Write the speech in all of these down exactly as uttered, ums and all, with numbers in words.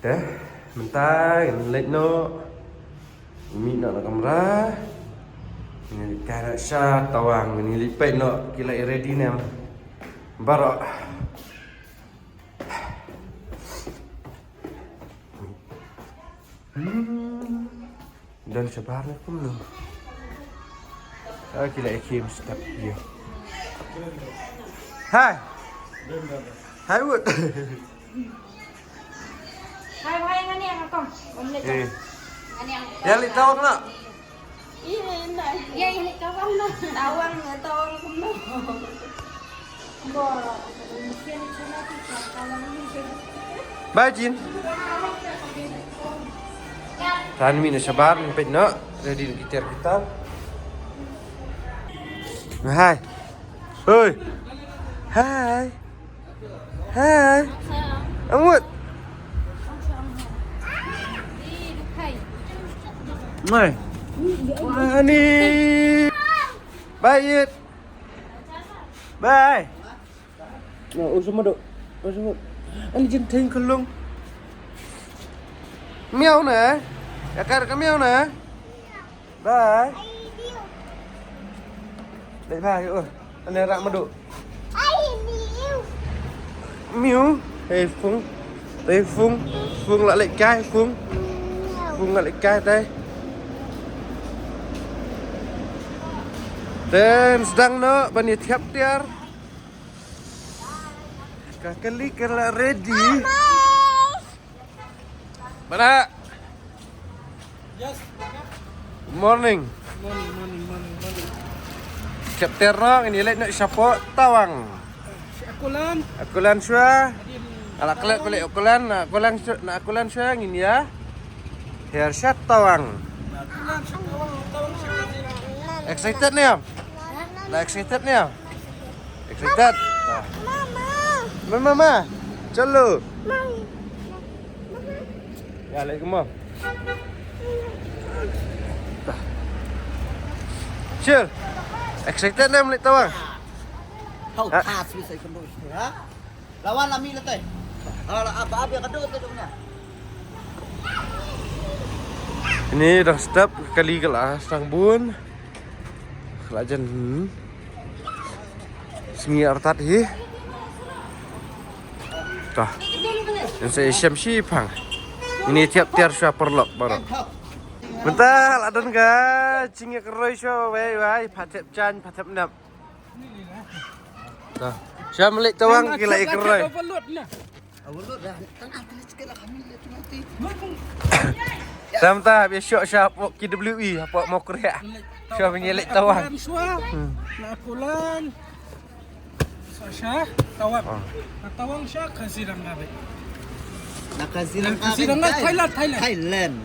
Te mynta ngin leit noh, mih noh na kamra. Ngin leit kai noh sha Tawang, ngin leit peit noh ki la ready ne em baroh. Hmm. Don shabar ne kumno? Ah, ki la ïakhim step ïa. Hai. Hai Wut. Hai, hai, ngan ïa nga kong. Ngam leh. Eh. Ngan ïa nga. Ïa leh Tawang noh. Ïa, ïa leh Tawang noh. Tawang, Tawang kumno. Bye Jin. Tan mih na shabar, ngin peit noh. Ready na ki tiar ki tar. Hai. Hoi. Hai. Hai. Amut. Mai. Ani. Bye It. Bye. Na, u sumadu. U sumadu. Ani Jin theng khulung. Miau na. Ya kar ka miau na. Bye. Bye bye. Oh. Ani rak madu. Miu. Hei Fung. Hei Fung. Fung la leh kai Fung. Fung la leh kai tai. Ten sdang noh ban ïa thiap tiar. Ka kali ka la ready. Bana. Yes. Good morning. Morning, morning, morning, morning. Chapter no ngin ïa leit noh shapoh Tawang. Shi Akulan. Akulan shuwa. Adin. Ala klet balik Akulan, na Akulan shu-, na Akulan shuwa ngin ïa hiar sha Tawang. Akulan sha Tawang, Tawang sha Kazirang. Excited ne em? La excited ne em? Excited? Mama. Mama. Mama. Chalo. Mama. Ya, leh kumno? Chill. Excited ne em leit Tawang? How fast we say can do it, ha? Lawan lami late. Ala aba abi ka do te dongnya. Ini dah step kali kala sang bun. Kala jan. Hmm. Sngi artat hi. Tah. Yang saya siam si pang. Ini tiap tiar sua perlok baru. Bentar, la don ka jingïakroi sua wei wei, patep jan, patep nap. Tah. Sua malik Tawang kila ikroi. Overload dah. Tengah kena sikit lah kami lihat mati. Tam ta biar syok syok pok K W E, pok mau kreak. Syok menyelek Tawang. Sua. Hmm. Nak pulang. Sasha, Tawang. Oh. Na Tawang sha Kazirang ngabe. Na Kazirang Kazirang ngabe, Thailand, Thailand. Thailand.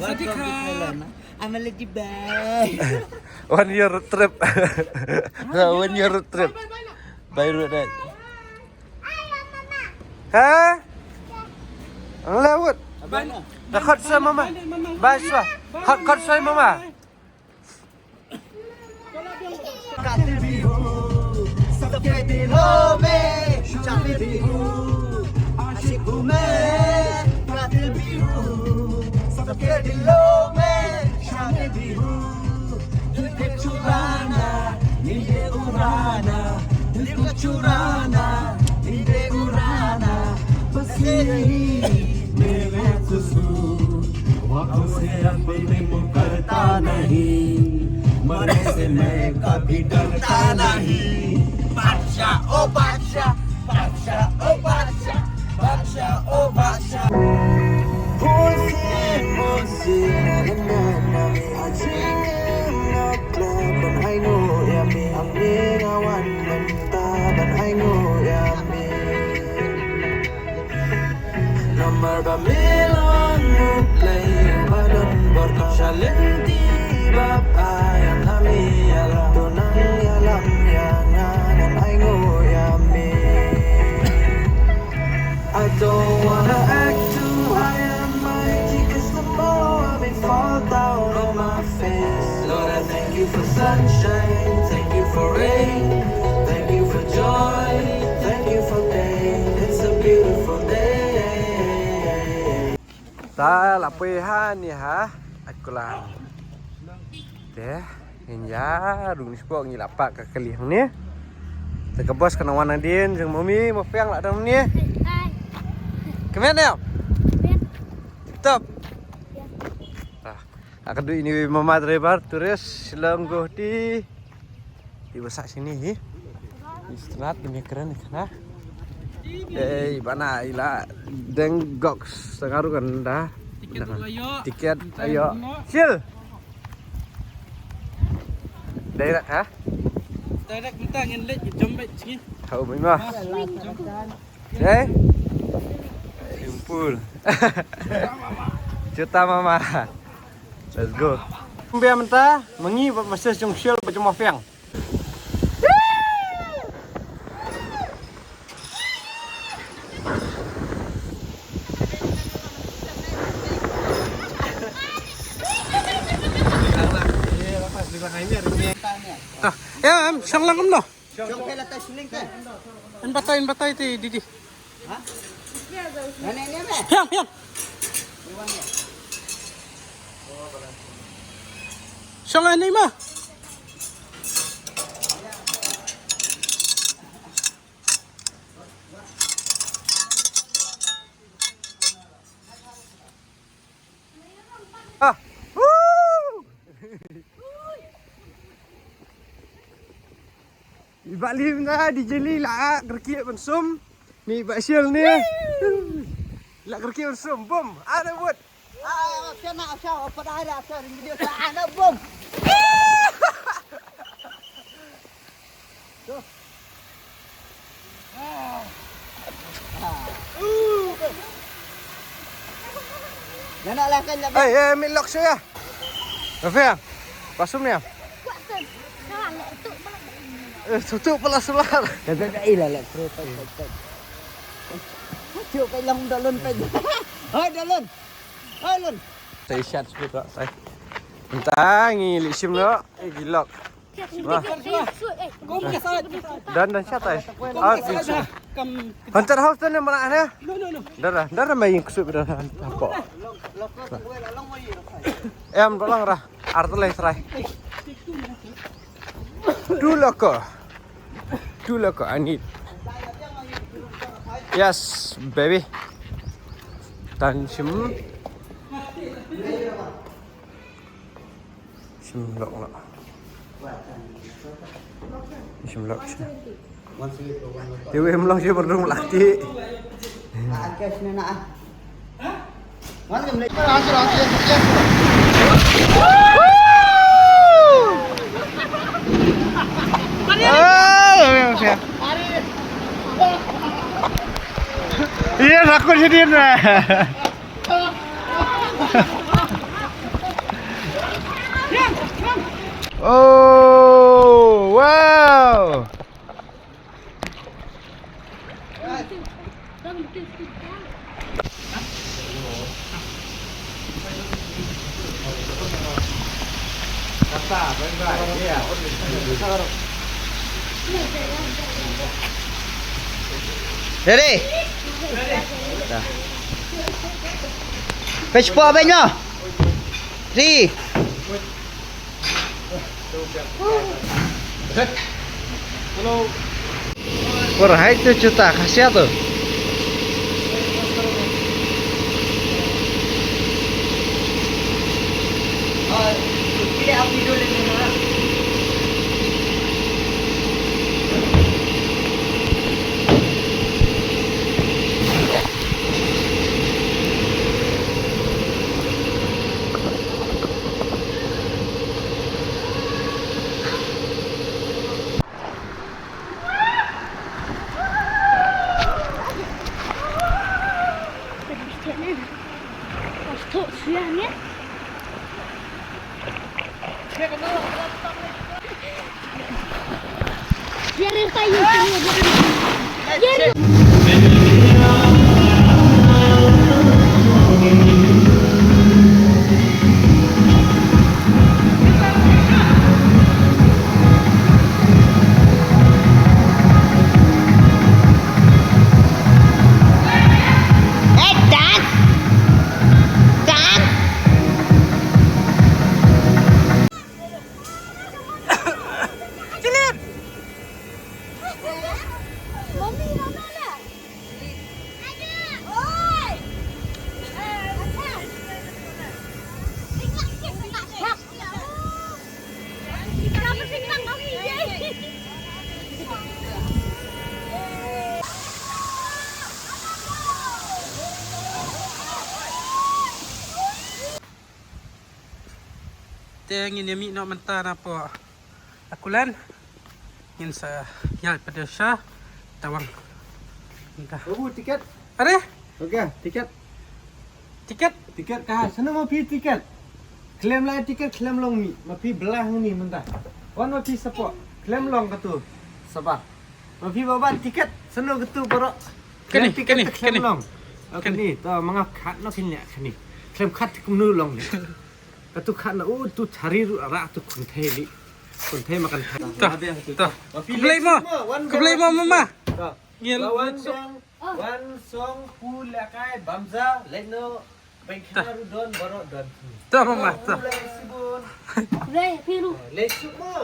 Welcome to Thailand. I'm a lady bye. One year road trip. One year road trip. By road, right? Ha? Ang lewat. Dah khot sa mama. Bye sa. Khot, khot sa mama. Katil bihu, sabke dilo mein shamil bihu. Aashiq hu main, katil bihu, sabke dilo mein shamil bihu. Dil ko churana, neende urana, dil ko churana, neende urana, bas yahi mere qusoor. आंखों से अपने मुकरता नहीं, मरने से मैं कभी डरता नहीं। बादशाह ओ बादशाह, बादशाह ओ बादशाह, बादशाह ओ बादशाह। Namar ba me long U Blei ba don bor, sha lynti ba ai ïa nga me ïalam, to nang ïalam ïa nga ngan ainguh ïa me. I don't wanna act too high and mighty, 'cause the more I may fall down on my face. Lord, I thank you for sunshine, thank you for rain, thank you for joy, thank you for pain. It's a beautiful day. Ta la poi hangne ha Akulan. Te ngin ïa rung ni spok ngi la pak ka kali hangne. Te ka bos ka nang wan hadien jong mami ma Piang la dang hangne. Kmen em? Tip top. Ah, ka dei ini mama driver turis Shillong Guwahati. Di basa sini hi. Istnat ini keren kana. Ei bana ila deng gox tengaru kan da. Tiket ayo. Tiket ayo. Sil. Direct ha? Direct minta ngin lek jom bet sini. Tahu memang. Eh? Simpul. Juta mama. Let's go. Biar mentah mengi buat masa jong Shell berjemah piang. Tah, ya, em, sang lang kumno. Shong pela ta shilling ta. An batai, an batai te didi. Ha? Nane ne me? Piang, piang. Shong ani ma. Ah. Woo! Iba lim na di jeli la kerki ban sum. Ni ba sial ni. La kerki ban sum bum. Ada buat. Ah, siapa nak siapa pada ada siapa di video siapa ada bum. Tuh. Dah nak lah kan dah. Eh, eh, ambil lock saya. Rafiq, pasum ni. Eh, tutup pala sular. Dah dah dah ilah lah pro pro pro. Cuba pelang dalun pe. Hai dalun. Hai lun. Saya siap sebut tak saya. Entah ni lisim lo. Eh, gilok. Dan dan siat ai. Ah, hantar haus dan mana ne? Dara dara mai kusut dara hapo. Em dolang ra. Artelai serai. Dulu ko. Dulu ko anit. Yes, baby. Tan sim. Sim lok lok. Sim lok. Dewi em long sim berdung lati. Iya, takut jadi. Oh, wow. Ready? Dah. Page four, page no. Three. Por hai tu chuta khasia tu. Te ngin ïa mih noh mynta na pdeng Akulan. Ngin sa ïaid pat sha Tawang. Mynta. Babu, tiket. Are? Okay, tiket. Tiket? Tiket ka ha. Shano ma phi tiket? Khlem lai tiket khlem long mih. Ma phi blah ngi mynta. Wan ma phi support. Khlem long katu. Sabar. Ma phi ba ban tiket. Shano katu baroh. Kane, kane, kane. Khlem long. Oh, kane. Kane. To ma nga khat noh kane, kane. Khlem khat kumno long ne. Katu khat na u tu chari ruh ara tu kynthei li. Kynthei ma kynthei. To, to. Khublei mo. Khublei mo mama. To. Ngin wan song, wan song pu lakai bamza leno bengkha ru don baroh don. To mama, to. Lei sibun. Lei piru. Lei suk mo.